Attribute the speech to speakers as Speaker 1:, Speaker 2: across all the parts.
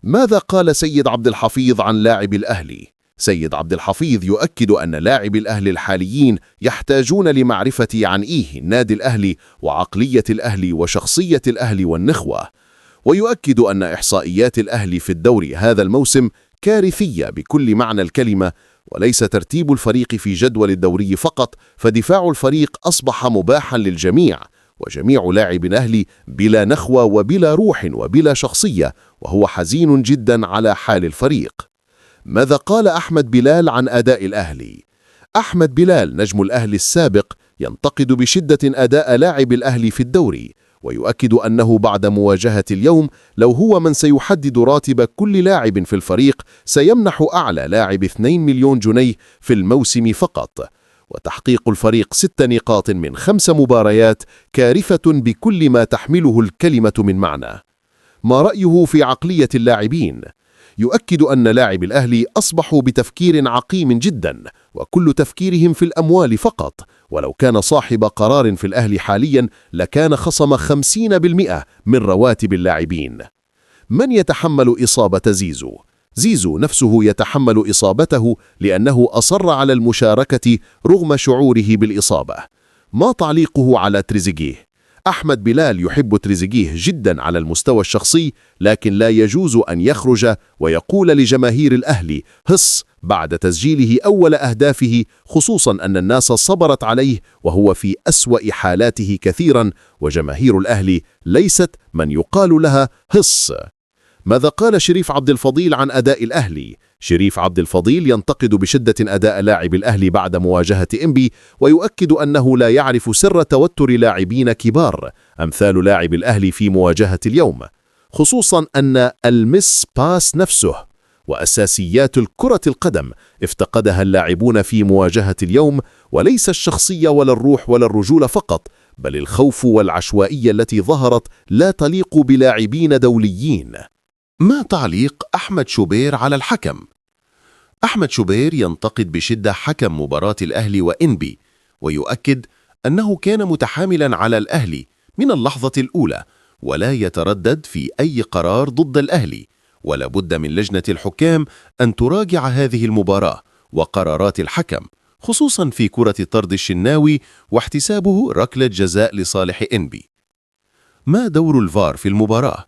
Speaker 1: ماذا قال سيد عبد الحفيظ عن لاعب الأهلي؟ سيد عبد الحفيظ يؤكد أن لاعبي الأهلي الحاليين يحتاجون لمعرفة عن إيه النادي الأهلي وعقلية الأهلي وشخصية الأهلي والنخوة. ويؤكد أن إحصائيات الأهلي في الدوري هذا الموسم كارثية بكل معنى الكلمة، وليس ترتيب الفريق في جدول الدوري فقط، فدفاع الفريق أصبح مباحا للجميع، وجميع لاعب الأهلي بلا نخوة وبلا روح وبلا شخصية، وهو حزين جدا على حال الفريق. ماذا قال أحمد بلال عن أداء الأهلي؟ أحمد بلال نجم الأهلي السابق ينتقد بشدة أداء لاعب الأهلي في الدوري، ويؤكد أنه بعد مواجهة اليوم لو هو من سيحدد راتب كل لاعب في الفريق سيمنح أعلى لاعب 2 مليون جنيه في الموسم فقط. وتحقيق الفريق 6 نقاط من 5 مباريات كارثة بكل ما تحمله الكلمة من معنى. ما رأيه في عقلية اللاعبين؟ يؤكد أن لاعب الأهلي أصبحوا بتفكير عقيم جدا، وكل تفكيرهم في الأموال فقط، ولو كان صاحب قرار في الأهلي حاليا لكان خصم 50% من رواتب اللاعبين. من يتحمل إصابة زيزو؟ زيزو نفسه يتحمل إصابته لأنه أصر على المشاركة رغم شعوره بالإصابة. ما تعليقه على تريزيجيه؟ أحمد بلال يحب تريزيجيه جدا على المستوى الشخصي، لكن لا يجوز أن يخرج ويقول لجماهير الأهلي هص بعد تسجيله أول أهدافه، خصوصا أن الناس صبرت عليه وهو في أسوأ حالاته كثيرا، وجماهير الأهلي ليست من يقال لها هص. ماذا قال شريف عبد الفضيل عن أداء الأهلي؟ شريف عبد الفضيل ينتقد بشدة أداء لاعب الأهلي بعد مواجهة إنبي، ويؤكد أنه لا يعرف سر توتر لاعبين كبار أمثال لاعب الأهلي في مواجهة اليوم، خصوصا أن ال miss pass نفسه وأساسيات الكرة القدم افتقدها اللاعبون في مواجهة اليوم، وليس الشخصية ولا الروح ولا الرجولة فقط، بل الخوف والعشوائية التي ظهرت لا تليق بلاعبين دوليين.
Speaker 2: ما تعليق أحمد شوبير على الحكم؟ أحمد شوبير ينتقد بشدة حكم مباراة الأهلي وإنبي، ويؤكد أنه كان متحاملا على الأهلي من اللحظة الأولى، ولا يتردد في أي قرار ضد الأهلي، ولا بد من لجنة الحكام أن تراجع هذه المباراة وقرارات الحكم، خصوصا في كرة طرد الشناوي واحتسابه ركلة جزاء لصالح إنبي. ما دور الفار في المباراة؟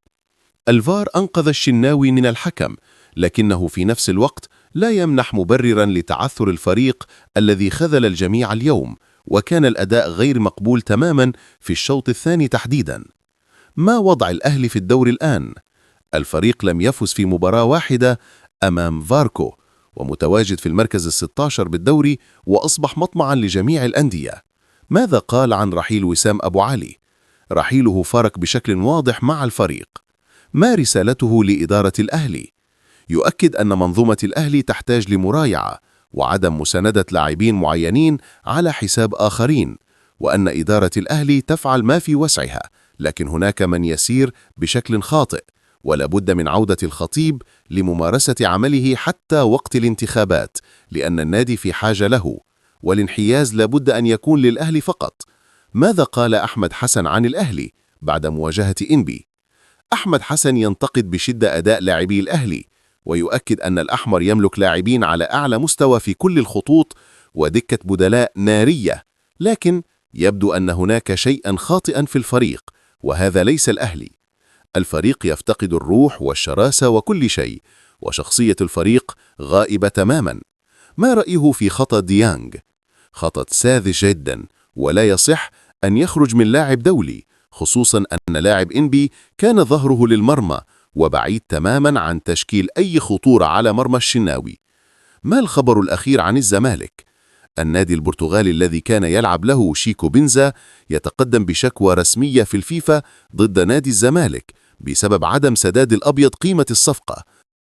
Speaker 2: الفار أنقذ الشناوي من الحكم، لكنه في نفس الوقت لا يمنح مبررا لتعثر الفريق الذي خذل الجميع اليوم، وكان الأداء غير مقبول تماما في الشوط الثاني تحديدا. ما وضع الأهلي في الدور الآن؟ الفريق لم يفز في مباراة واحدة أمام فاركو، ومتواجد في المركز ال16 بالدوري، وأصبح مطمعا لجميع الأندية. ماذا قال عن رحيل وسام أبو علي؟ رحيله فارق بشكل واضح مع الفريق. ما رسالته لإدارة الأهلي؟ يؤكد أن منظومة الأهلي تحتاج لمراجعة وعدم مساندة لاعبين معينين على حساب آخرين، وأن إدارة الأهلي تفعل ما في وسعها، لكن هناك من يسير بشكل خاطئ، ولا بد من عودة الخطيب لممارسة عمله حتى وقت الانتخابات، لأن النادي في حاجة له، والانحياز لابد أن يكون للأهلي فقط. ماذا قال أحمد حسن عن الأهلي بعد مواجهة إنبي؟ أحمد حسن ينتقد بشدة أداء لاعبي الأهلي، ويؤكد أن الأحمر يملك لاعبين على أعلى مستوى في كل الخطوط ودكة بدلاء نارية، لكن يبدو أن هناك شيئا خاطئا في الفريق، وهذا ليس الأهلي. الفريق يفتقد الروح والشراسة وكل شيء، وشخصية الفريق غائبة تماما. ما رأيه في خطأ ديانج؟ خطأ ساذج جدا، ولا يصح أن يخرج من لاعب دولي، خصوصا أن لاعب إنبي كان ظهره للمرمى وبعيد تماما عن تشكيل أي خطورة على مرمى الشناوي. ما الخبر الأخير عن الزمالك؟ النادي البرتغالي الذي كان يلعب له شيكو بنزا يتقدم بشكوى رسمية في الفيفا ضد نادي الزمالك بسبب عدم سداد الأبيض قيمة الصفقة.